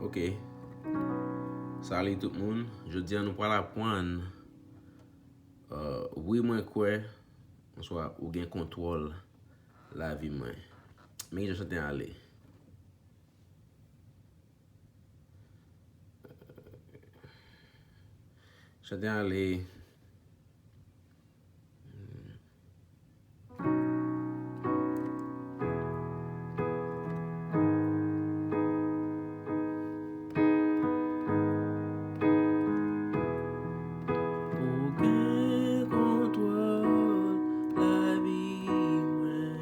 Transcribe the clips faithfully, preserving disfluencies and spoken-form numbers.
Ok. Salut tout moun. Jodi a nou pral aprann, euh, wi mwen kwè, oswa ou gen kontwòl lavi mwen. Men kijan chante a ale. Chante a ale. Ou gen kontwòl lavi mwen.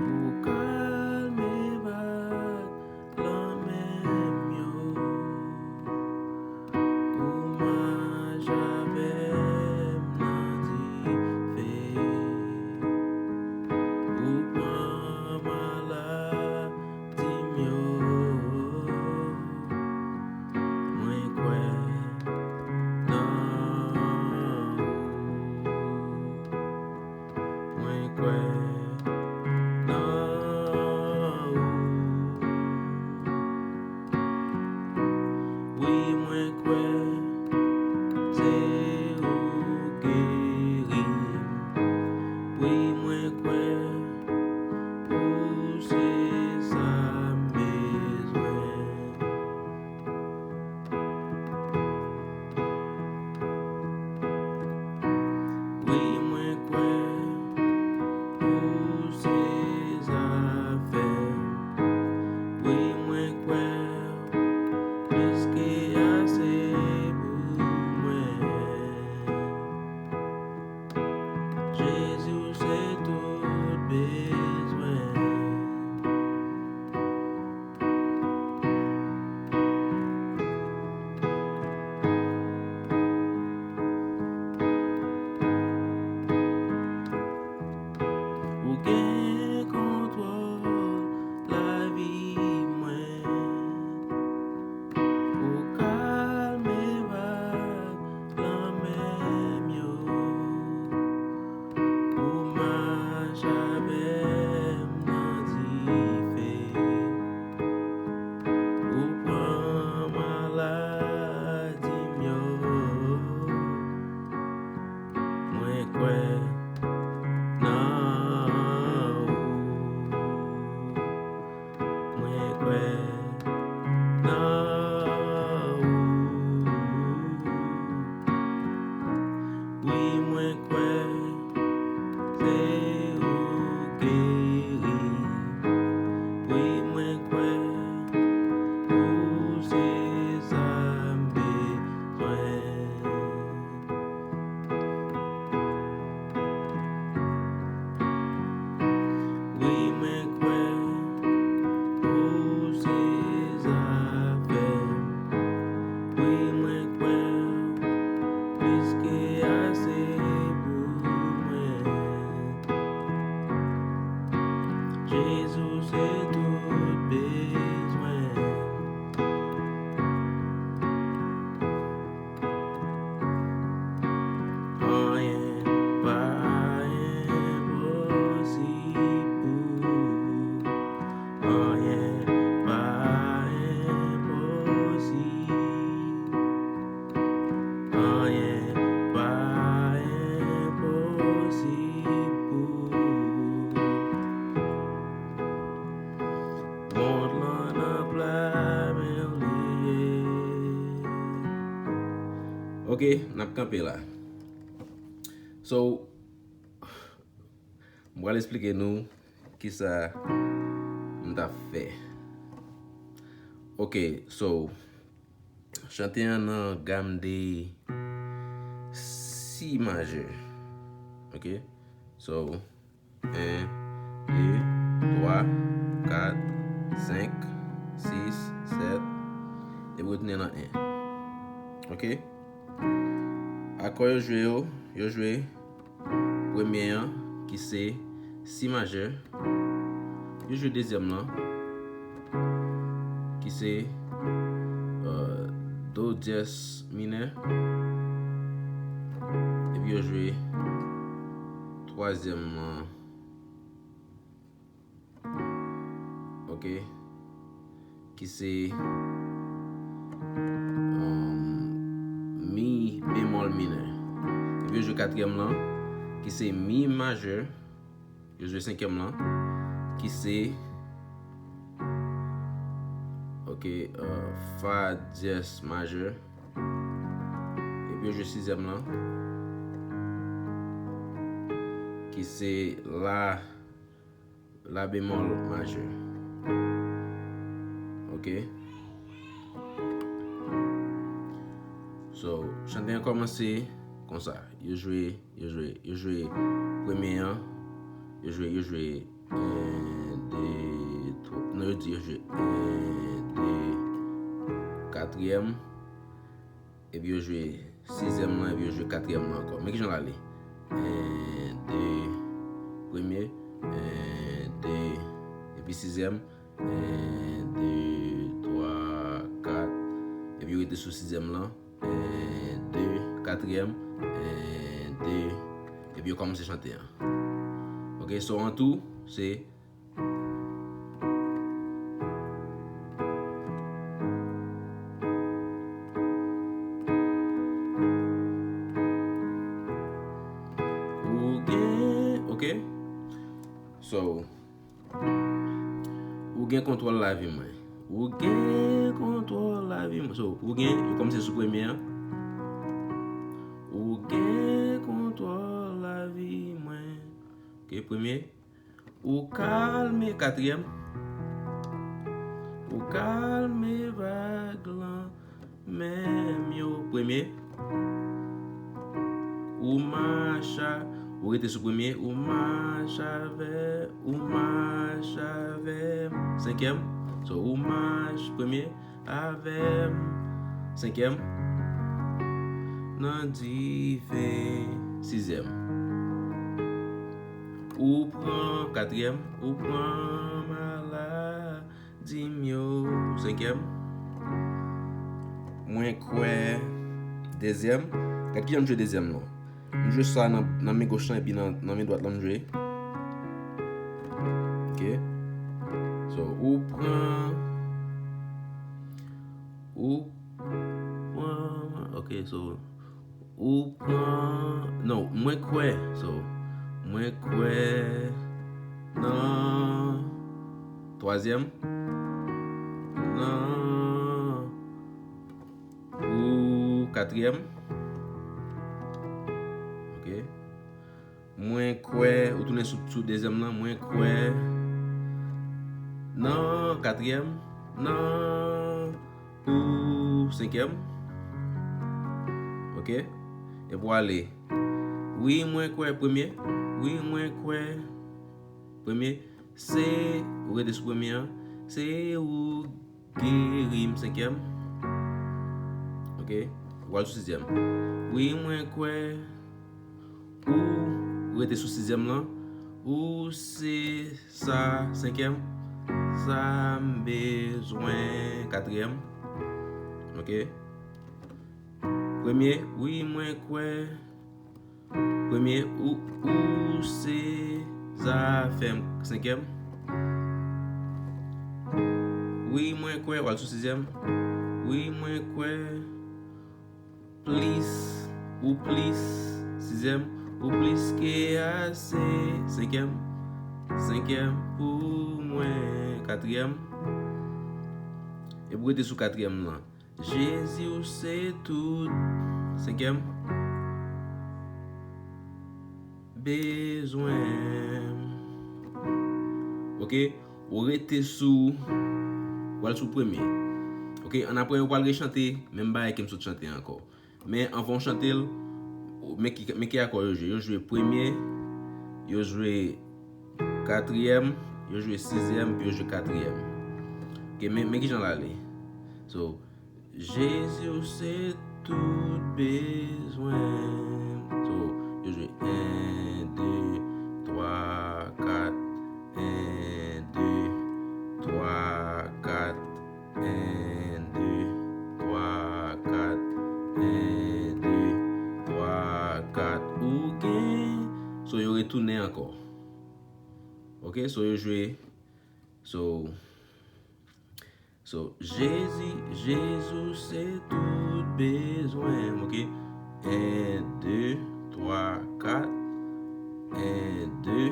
Ou kalme vag lanmè m yo. Ou mache avè m nan dife. Ou pran maladi m yo. Mwen kwè nan ou. Mwen kwè nan ou. Wi, mwen kwè se ou geri m. Wi, mwen kwè ou se sa m bezwen. Wi, mwen kwè ou se zafè m. Wi, mwen kwè w plis ke ase pou mwen. Jezi, w se tout bezwen. Ou gen kontwòl lavi mwen. Ou kalme vag lanmè m yo. Ou mache avè m nan dife. Ou pran maladi m yo. Mwen kwè nan ou. Mwen kwè nan ou. Wi, mwen kwè se ou geri. Wi, mwen kwè ou se sa m bezwen. Wi, mwen kwè ou se zafè m. Wi, mwen kwè w plis ke ase pou mwen. Jezi, w se tout bezwen. Anyen pa enposib pou ou. Anyen pa enposib. Anyen pa enposib pou ou. Mond lan nan pla men w li ye. Ok, n ap kanpe la. So, m pral eksplike nou kisa m t ap fè. Ok, so, chante an nan gam de si majè. Ok, so, en, de, twa, kat, senk, sis, sèt, epi retounen nan en. Ok? Akò yo jwe yo, yo jwe premye an, ki se si majè. Yo jwe dezyèm lan, ki se, euh, do dyès minè. Epi yo jwe twazyèm lan. Ok. ki se, um, mi bemòl minè. Epi yo jwe katriyèm lan, ki se mi majè. Yo jwe senkyèm lan, ki se, ok, uh, fa dyès majè. Epi yo jwe sizyèm lan, ki se la, la bemòl majè. Ok? So, chante an kòmanse konsa. Yo jwe, yo jwe, yo jwe premye an. Yo jwe, yo jwe en, de, twa. Non, yo di yo jwe en, de, katriyèm. Epi yo jwe sizyèm lan, epi yo jwe katriyèm lan ankò. Men kijan l ale. En, de, premye, en, de, epi sizyèm, en, de, twa, kat, epi yo rete sou sizyèm lan, en, de, katriyèm, en, de, epi yo kòmanse chante an. Ok, so an tou, se Ou gen, ok? So, ou gen kontwòl lavi mwen. Ou gen kontwòl lavi mwen. So, ou gen, yo kòmanse sou premye an. Ou gen kontwòl lavi mwen. Ok, premye. Ou kalme, katriyèm. Ou kalme vag lanmè m yo, premye. Ou mache, ou rete sou premye. Ou mache avè, ou mache avè m. Senkyèm. So, ou mache, premye. Avè m. Senkyèm. Nan dife. Sizyèm. Ou pran, katriyèm. Ou pran maladi m yo. Senkyèm. Mwen kwè. Dezyèm. Gad kijan m jwe dezyèm lan. M jwe sa nan, nan men goch lan epi nan, nan men dwat lan m jwe. Ok. So, ou pran, ou pran, ok, so, ou pran, non, mwen kwè, so, mwen kwè nan twazyèm, nan Ou katriyèm. Ok. Mwen kwè, ou tounen sou, sou dezyèm lan, mwen kwè nan katriyèm, nan ou senkyèm. Ok. Epi w ale. Wi, mwen kwè premye. Wi, mwen kwè premye. Se, ou rete sou premye an. Se ou geri m, senkyèm. Ok. Ou al sou sizyèm. Wi, mwen kwè. Ou rete sou sizyèm lan. Ou se sa, senkyèm. Sa m bezwen, katriyèm. Ok. Premye, wi, mwen kwè. Premye, ou, ou se zafè m, senkyèm. Wi, mwen kwè, w al sou sizyèm. Wi, mwen kwè, plis, ou plis, sizyèm, ou plis ke ase, senkyèm, senkyèm pou mwen, katriyèm. Epi w rete sou katriyèm lan. Jezi, ou se tout. Senkyèm. Bezwen m. Ok, ou rete sou, ou al sou premye. Ok, annapre yo pral rechante menm bagay ke m sot chante ankò. Men anvan w chante l, men ki, men ki akò yo jwe. Yo jwe premye, yo jwe katriyèm, yo jwe sizyèm, epi yo jwe katriyèm. Ok, men, men kijan l ale. So, Jezi, ou se tout bezwen. So, yo jwe en, de, twa, kat, en, de, twa, kat, en, de, twa, kat, en, de, twa, kat. Ou gen. So, yo retounen ankò. Ok, so yo jwe. So, So, Jezi, Jezi se tout bezwen m, ok? En, de, twa, kat. En, de,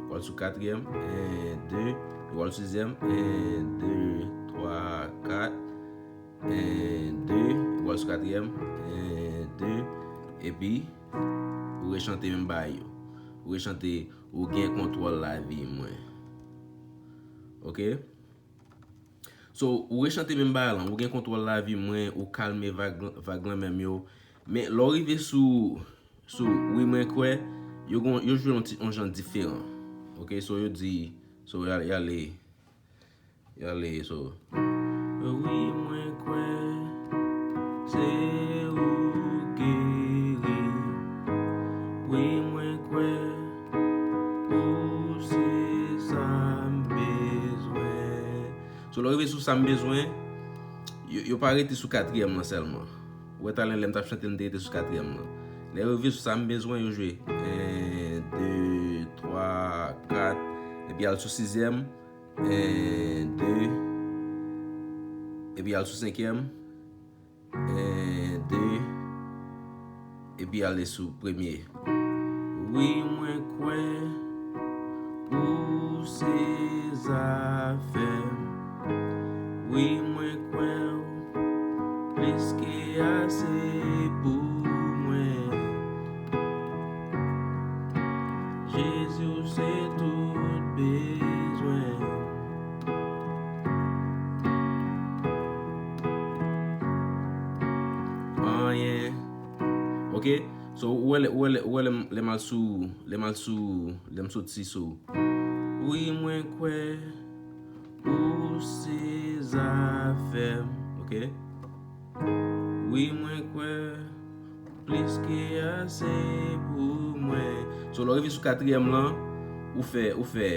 w al sou katriyèm. En, de, w al sou sizyèm. En, de, twa, kat. En, de, w al sou katriyèm. En, de, epi ou rechante menm bagay yo. Ou rechante, ou gen kontwòl lavi mwen. Ok? So, ou rechante menm bagay lan, ou gen kontwòl lavi mwen, ou kalme vag, vag lanmè m yo. Men lè w rive sou, sou wi mwen kwè, yo gon, yo jwe yon ti, yon jan diferan. Ok, so yo di, so y ale, y ale, y ale, so. Wi mwen kwè, se ou geri. Wi mwen kwè, ou se sa m bezwen. So, lè w rive sou sa m bezwen, yo, yo pa rete sou katriyèm lan sèlman. Ou wè talè lè m t ap chante, m te rete sou katriyèm lan. Lè yo rive sou sa m bezwen, yo jwe en, de, twa, kat, epi al sou sizyèm, en, de, epi al sou senkyèm, en, de, epi ale sou premye. Wi, mwen kwè ou se zafè m. Wi, mwen kwè ou plis ke ase pou mwen. Jezi, ou se tout bezwen. Anyen. Ok? So, ou wè lè, ou wè lè, ou wè lè m, lè m al sou, lè m al sou, lè m soti sou. Wi, mwen kwè ou se zafè m. Ok? Wi, mwen kwè plis ke ase pou mwen. So, lè w rive sou katriyèm lan, ou fè, ou fè,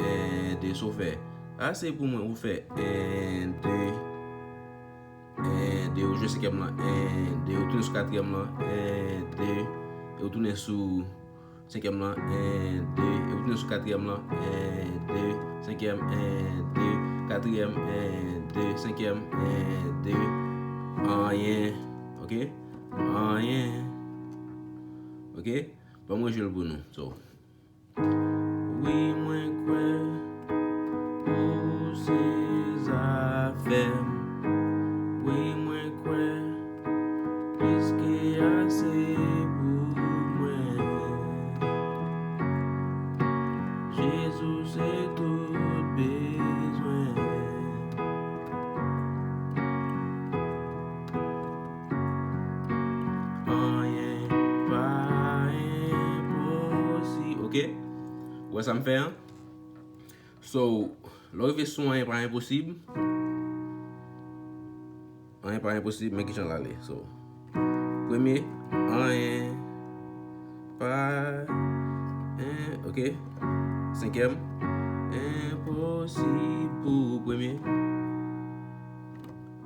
en, de, so w fè. Ase pou mwen, ou fè, en, de, en, de, ou jwe senkyèm lan, en, de, ou tounen sou katriyèm lan, en, de, e ou tounen sou senkyèm lan, en, de, e ou tounen sou katriyèm lan, en, de, senkyèm, en, de, katriyèm, en, de, senkyèm, en, de, anyen, ok? Anyen, ok? Ban mwen jwe l pou nou, so. Wi, mwen kwè ou se zafè m. Wi, mwen kwè plis ke ase pou mwen. Jezi, ou se tout bezwen. Anyen pa enposib. Ok? Ou wè sa m fè an? So, lè w rive sou anyen pa enposib, anyen pa enposib, men kijan l ale. So, premye, anyen pa en, ok? Senkyèm, enposib pou premye.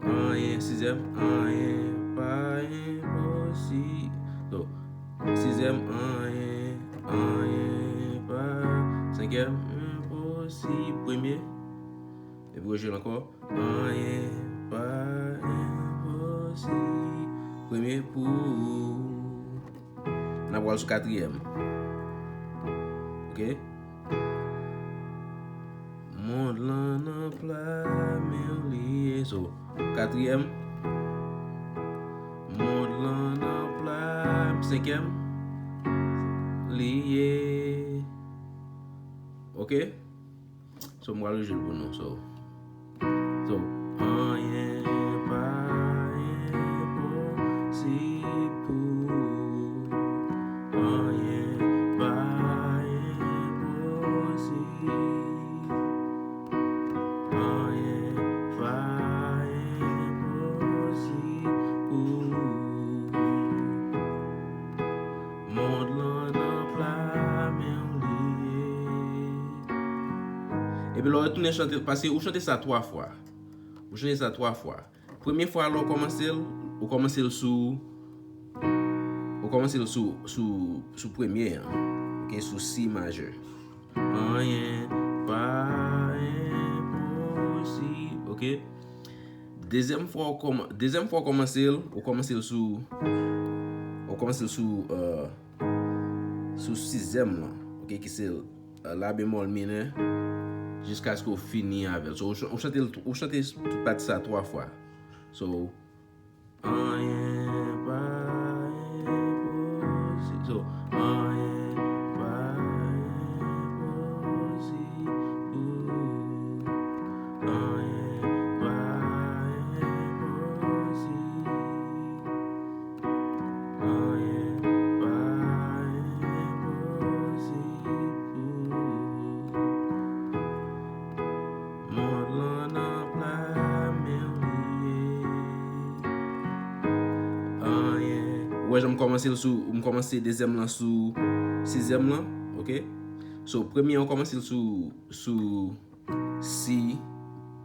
Anyen, sizyèm, anyen pa enposib. So, sizyèm, anyen, anyen pa, senkyèm, enposib, premye. Epi rejwe l ankò. Anyen pa enposib. Premye pou ou. N ap pral sou katriyèm. Ok? Mond lan nan pla men w li ye. So, katriyèm. Mond lan nan pla, senkyèm. Li ye. Ok? So, m pral rejwe l pou nou. So, so, anyen pa enposib pou ou. Anyen pa enposib. Anyen pa enposib pou ou. Mond lan nan pla men w li ye. Epi lè w retounen chante, paske ou chante sa twa fwa. Ou chante sa twa fwa. Premye fwa lè w kòmanse l, ou kòmanse l sou, ou kòmanse l sou, sou, sou premye an. Ok, sou si majè. Anyen pa enposib, ok? Dezyèm fwa ou kòman-, dezyèm fwa ou kòmanse l, ou kòmanse l sou, ou kòmanse l sou, euh, sou sizèm lan, ok, ki se, euh, la bemòl minè, jiskaske ou fini avè l. So, ou ch-, ou chante l, ou chante tout pati sa twa fwa. So, anyen pa enposib. So, anyen pa enposib pou ou. Anyen pa enposib. Anyen pa enposib pou ou. Mond lan nan pla men w li ye. Anyen. Ou wè jan m kòmanse l sou, m kòmanse dezyèm lan sou sizèm lan, ok? So, premye an, ou kòmanse l sou, sou si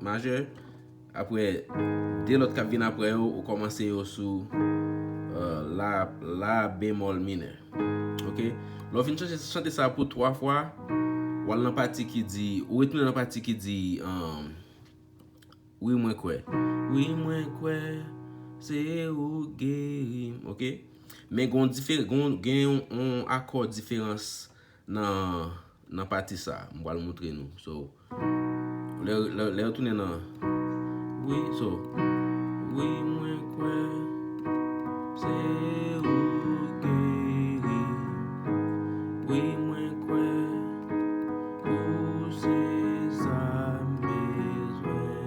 majè. Apre, de lòt k ap vin apre yo, ou kòmanse yo sou, euh, la, la bemòl minè. Ok? Lè w fin chante, chante sa pou twa fwa, w al nan pati ki di, ou retounen nan pati ki di, um, wi, mwen kwè. Wi, mwen kwè, se ou geri m. Ok? Men gon diferan, gon, gen yon, yon akò diferans nan, nan pati sa a. M pral montre nou. So, lè, lè, lè yo tounen nan, wi, so, wi, mwen kwè, se ou geri. Wi, mwen kwè, ou se sa m bezwen.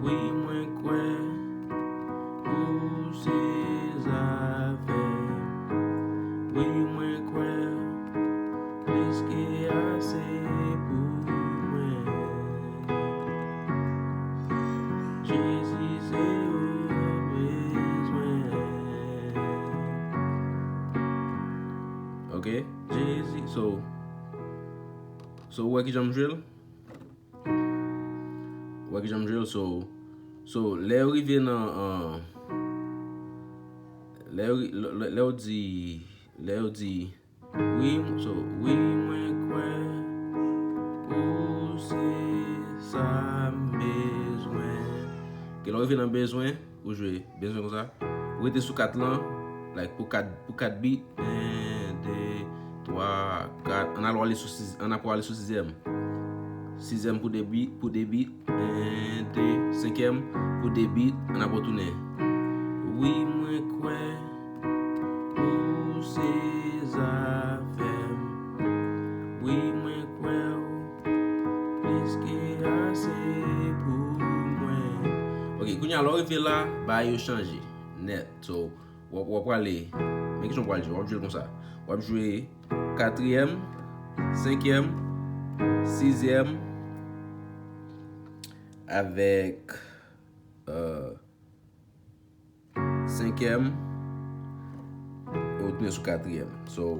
Wi, mwen kwè ou se zafè m. Wi, mwen kwè plis ke ase pou mwen. Jezi, se ou m bezwen. Ok, Jezi, so, so, ou wè kijan m jwe l? Ou wè kijan m jwe l? So, so, lè yo rive nan, uh, lè yo ri-, lè, lè, lè yo di, lè yo di, wi, m-, so, wi, mwen kwè ou se sa m bezwen. Ke lè yo rive nan bezwen, ou jwe bezwen konsa. Ou rete sou kat lan, like, pou kat, pou kat bit. En, de, twa, kat. Ann al wale sou siz-, ann ap wale sou sizèm. Sizèm pou de bit, pou de bit. En, de, senkyèm pou de bit. Ann ap retounen. Wi, mwen kwè ou se zafè m. Wi, mwen kwè ou plis ke ase pou mwen. Ok, kounye a, lè w rive la, bagay yo chanje nèt. So, w ap, w ap prale, men kijan w pral jwe, w ap jwe l konsa. W ap jwe katriyèm, senkyèm, sizyèm, avèk, euh, senkyèm, e ou tounen sou katriyèm. So,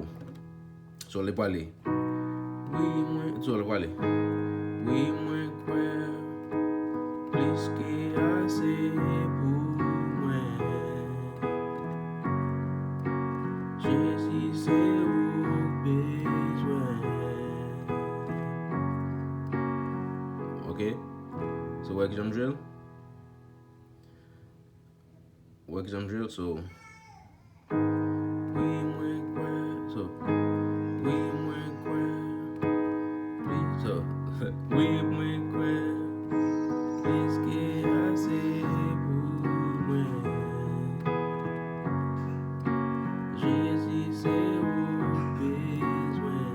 so, lè pwale. Wi, mwen, so, lè pwale. Wi, mwen kwè plis ke ase pou mwen. Jezi, se ou k bezwen. Ok. So, wè kijan m jwe l? Wè kijan m jwe l, so. Wi, mwen kwè, so. Wi, mwen kwè. Wi, so. Wi, mwen kwè. Plis ke ase pou mwen. Jezi, se ou m bezwen.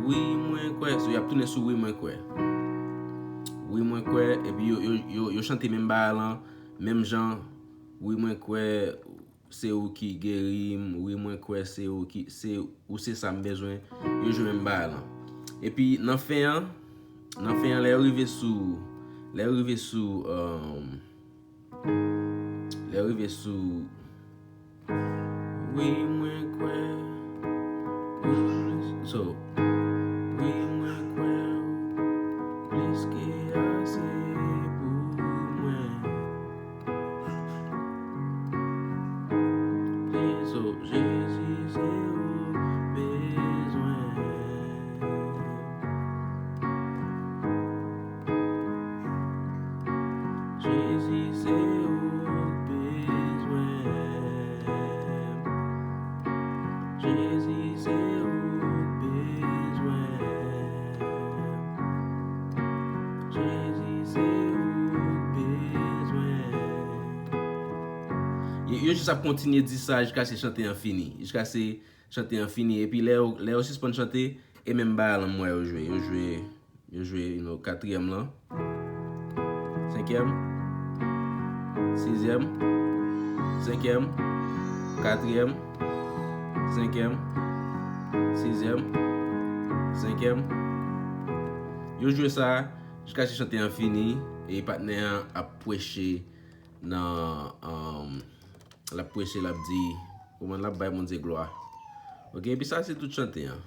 Wi, mwen kwè. So, y ap tounen sou wi, mwen kwè. Wi, mwen kwè. Epi yo, yo, yo, yo chante menm bagay lan, menm jan. Wi, mwen kwè se ou ki geri m. Wi, mwen kwè se ou ki, se, ou se sa m bezwen. Yo jwe menm bagay lan. Epi nan fen an, nan fen an, lè yo rive sou, lè yo rive sou, um, lè yo rive sou, wi, mwen kwè ou plis, so, wi, mwen kwè ou plis ke ase pou mwen. Jezi, Jezi, se ou m bezwen. Yo ap kontinye di sa jiskaske chante an fini. Jiskaske chante an fini. Epi lè yo, lè yo sispann chante, e menm bagay la m wè yo jwe. Yo jwe, yo jwe, you know, katriyèm lan. Senkyèm. Sizyèm. Senkyèm. Katriyèm. Senkyèm. Sizyèm. Senkyèm. Yo jwe sa jiskaske chante an fini. E patnè an ap preche nan, um, l ap preche, l ap di, kòman l ap bay Bondye glwa. Ok, epi sa se tout chante an.